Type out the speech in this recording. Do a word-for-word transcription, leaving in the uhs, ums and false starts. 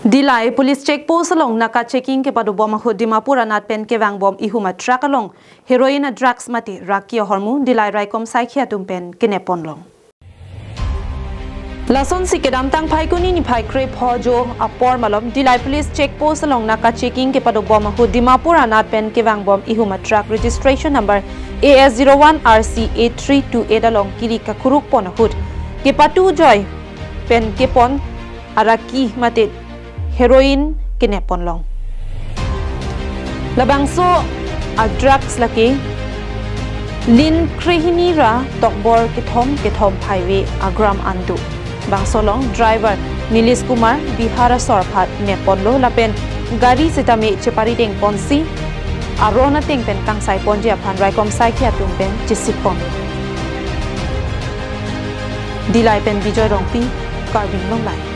Dillai police check post along naka checking kepadobom ahut Dimapur anat pen kevangbom ihum a truck along heroin a drugs mate raki ahormu Dillai raikom saikhi atum pen keneponlong. Lasonsi kedamtang Phaikuni niphai krepho jo apor malom Dillai police check post along naka checking kepadobom ahut Dimapur anat pen kevangbom ihum a truck registration number A S zero one R C eight three two eight along kiri kakuruk pon ahut kepatu joi pen kepon a raki mate heroin keneponlong. Labangso a drugs lake lin krehini ra tokbor kethom kethom highway a gram an do. Bangso along driver Nilesh Kumar Bihar asor aphan neponlo lapen gari sitame cheparideng ponsi aron ateng pen kangsai ponji aphan raikom saikhi atum pen chesik pon. Dillai pen Bijoy Rongpi, Karbi Anglong Live.